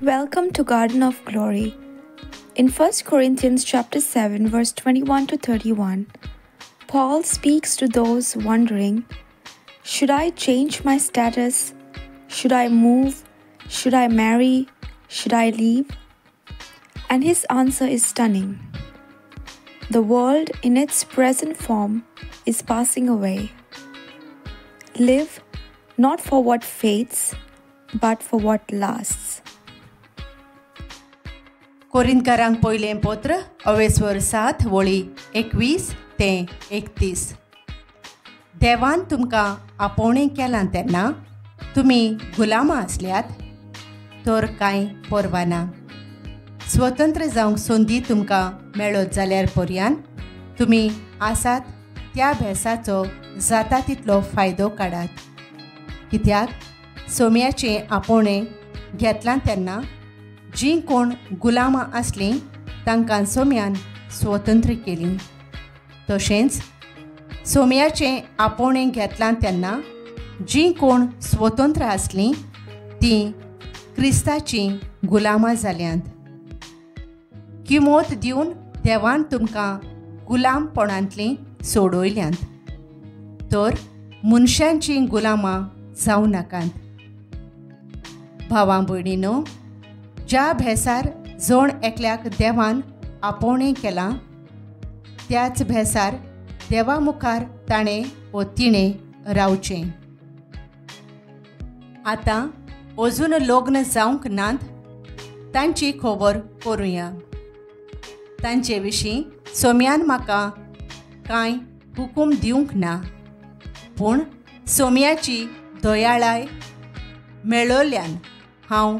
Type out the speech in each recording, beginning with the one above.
Welcome to Garden of Glory. In 1 Corinthians chapter 7 verse 21 to 31, Paul speaks to those wondering, should I change my status? Should I move? Should I marry? Should I leave? And his answer is stunning. The world in its present form is passing away. Live not for what fades, but for what lasts. कोरिंतकारांक पयलें पत्र अवेस्वर 7 वळी 21 ते 31. देवान तुमकां आपोवणें केलां तेन्ना तुमी गुलामां आसल्यात तर कांय पर्वा ना. स्वतंत्र जावंक संदी तुमकां मेळत जाल्यार पर्यान तुमी आसात त्या भेसाचो जाता तितलो फायदो काडात. कित्याक सोम्याचें आपोवणें घेतलां तेन्ना जीं कोण गुलामां आसलीं तांकां सोम्यान स्वतंत्र केलीं. तशेंच सोम्याचें आपोवणें घेतलां तेन्ना जीं कोण स्वतंत्र आसलीं तीं क्रिस्ताचीं गुलामां जाल्यांत. किमोत दिवन देवान तुमकां गुलामपणांतलीं सोडयल्यांत तर मनशांचीं गुलामां जावं नाकात. भावां भयणीनो, ज्या भेसार जण एकल्याक देवान आपोवणें केलां त्याच भेसार देवा मुखार ताणें वो तिणें रावचें. आतां अजून लग्न जावंक नात तांची खबर करुया. तांचे विशीं सोम्यान म्हाका कांय हुकूम दिवंक ना, पूण सोम्याची दयाळाय मेळोल्यान हांव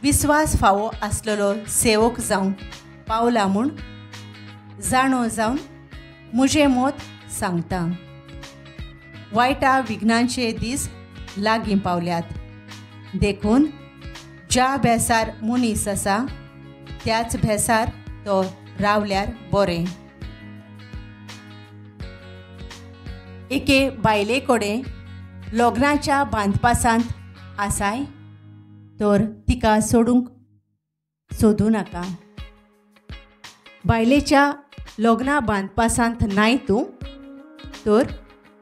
विस्वास फावो आसलेलो सेवक जावंक पावला म्हूण जाणो जावन म्हजें मत सांगता. वायटा विघ्नांचे दीस लागीं पावल्यात, देखून ज्या भेसार मनीस आसा त्याच भेसार तो रावल्यार बरें. एके बायले कडेन लग्नाच्या बांदपासांत आसाय तर तिका सोडूंक सोदूं नाका. बायलेच्या लग्ना बांदपासांत नाय तूं तर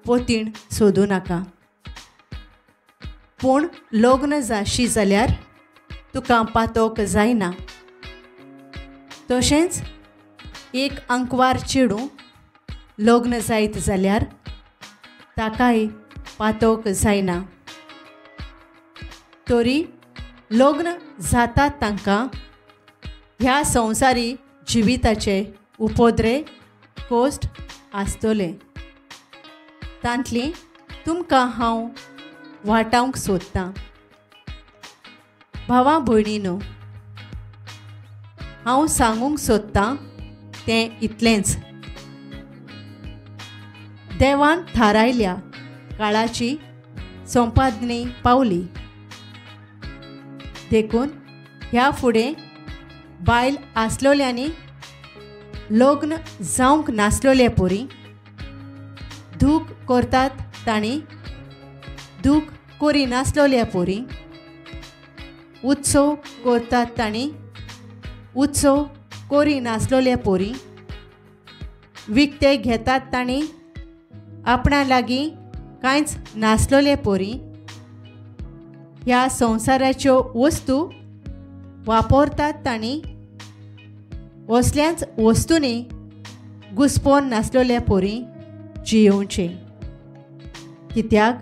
पोतीण सोदूं नाका. पूण लग्न जाशी जाल्यार तुका पातोक जायना. तशेंच एक अंकवार चेडूं लग्न जायत जाल्यार ताकाय पातोक जायना. तरी लग्न जातात तांकां ह्या संवसारी जिविताचे उपद्रे कोश्ट आसतले. तांतली तुमकां हांव वाटावंक सोदतां. भावा भयणीनो, हांव सांगूंक सोदतां तें इतलेंच. देवान थारायल्या काळाची संपादनी पावली, देखून ह्या फुडें बायल आसलोल्यांनी लग्न जावंक नासलोले पोरी दूख करतात तांणी दूख करी नासलोल्या पोरी उत्सव करतात तांणी उत्सव करी नासलोल्या पोरी विकते घेतात तांणी आपणा लागीं कांयच नासलोले पोरी ह्या संवसाराच्यो वस्तू वापरतात तांणी असल्याच वस्तूंनी घुसपोन नासलोल्या पोरी जियोवचें. कित्याक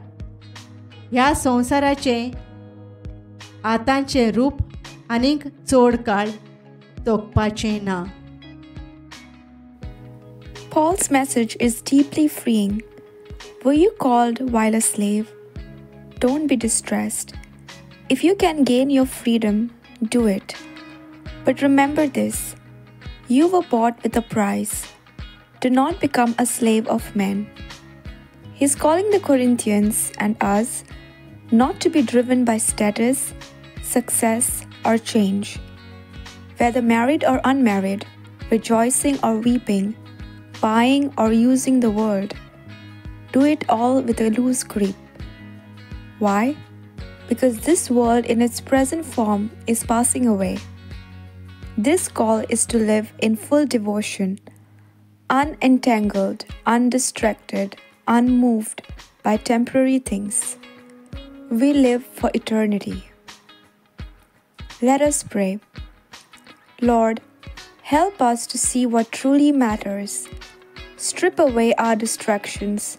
ह्या संवसाराचें आतांचें रूप आनीक चड काळ तोखपाचें ना. Paul's message is deeply freeing. Were you called while a slave? Don't be distressed. If you can gain your freedom, do it. But remember this, you were bought with a price. Do not become a slave of men. He's calling the Corinthians and us not to be driven by status, success, or change. Whether married or unmarried, rejoicing or weeping, buying or using the world, do it all with a loose grip. Why? because this world in its present form is passing away. This call is to live in full devotion, unentangled, undistracted, unmoved by temporary things. We live for eternity. Let us pray. Lord, help us to see what truly matters. Strip away our distractions.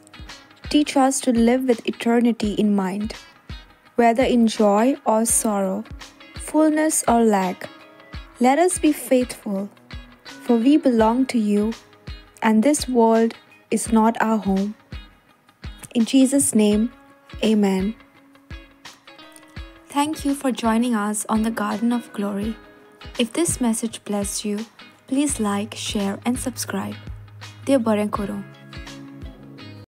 Teach us to live with eternity in mind, whether in joy or sorrow, fullness or lack. Let us be faithful, for we belong to you, and this world is not our home. In Jesus' name, amen. Thank you for joining us on the Garden of Glory. If this message blessed you, please like, share, and subscribe. Dev बरें करूं.